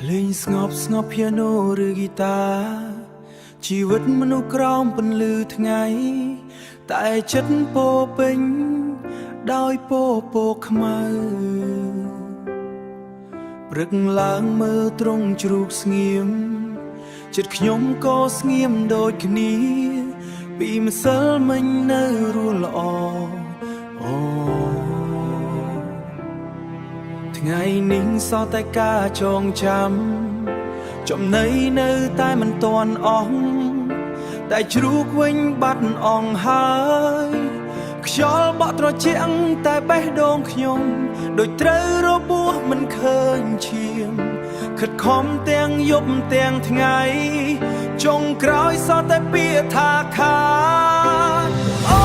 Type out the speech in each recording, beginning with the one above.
លេងស្ងប់ស្ងប់ piano ឬហ្គីតាជីវិតមនុស្សក្រោមពន្លឺថ្ងៃតែចិត្តពោពេញដោយពោពោខ្មៅព្រឹកឡើងមើលត្រង់ជ្រូកស្ងៀមចិត្តខ្ញុំក៏ស្ងៀមដូចគ្នាពីម្សិលមិញនៅរួលល្អអូ ថ្ងៃនេះសល់តែការចងចាំចំណីនៅតែមិនទាន់អស់តែជ្រូកវិញបាត់អងហើយខ្យល់បក់ត្រជាក់តែបេះដូងខ្ញុំដូចត្រូវរបួសមិនឃើញឈាមខិតខំទាំងយប់ទាំងថ្ងៃចុងក្រោយសល់តែពាក្យថាខាតអូ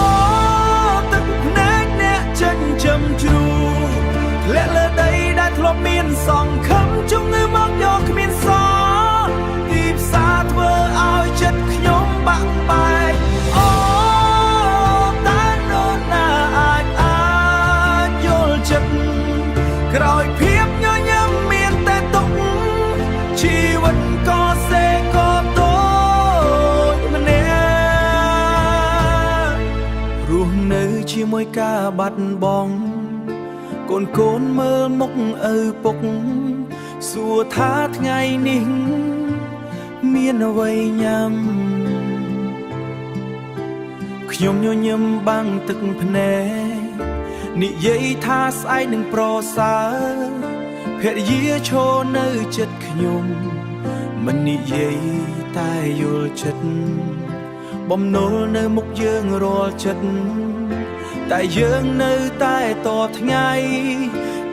ទឹកភ្នែកអ្នកចិញ្ចឹមជ្រូក ធ្លាក់លើដីដែលធ្លាប់មានសង្ឃឹមជំងឺមកយកគ្មានសល់ទីផ្សារធ្វើឲ្យចិត្តខ្ញុំបាក់បែកអូតែនរណាអាចអាចយល់ចិត្តក្រោយភាពញញឹមមានតែទុក្ខជីវិតក៏សេក៏តូចម្នាក់រស់នៅជាមួយការបាត់បង់ កូនកូនមើលមុខឪពុកសួរថាថ្ងៃនេះមានអ្វីញ៉ាំខ្ញុំញញឹមបាំងទឹកភ្នែកនិយាយថាស្អែកនឹងប្រសើរភរិយាឈរនៅចិត្តខ្ញុំមិននិយាយតែយល់ចិត្តបំណុលនៅមុខយើងរាល់ចិត្ត តែយើងនៅតែតថ្ងៃ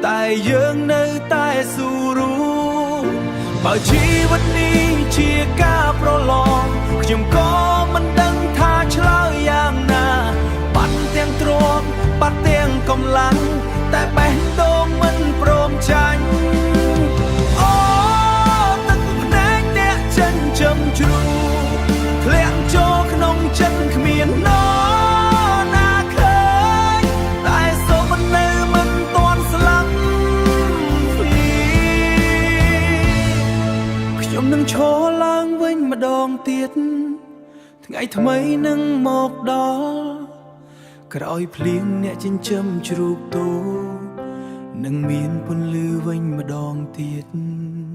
តែយើងនៅតែស៊ូរូបើជីវិតនេះជាការប្រឡងខ្ញុំក៏មិនដឹងថាឆ្លើយយ៉ាងណា បាត់ទាំងទ្រព្យបាត់ទាំងកម្លាំងតែបេះដូងមិនព្រមចាញ់អូទឹកភ្នែកអ្នកចិញ្ចឹមជ្រូកធ្លាក់ចូលក្នុងចិត្តគ្មាននរណាឃើញតែសូមមិននៅមិនទាន់ស្លាប់ភ្លីខ្ញុំនឹងឈរឡើងវិញម្ដងទៀតថ្ងៃថ្មីនឹងមកដល់ ក្រោយភ្លៀងអ្នកចិញ្ចឹមជ្រូកតូចនឹងមានពន្លឺវិញម្ដងទៀត។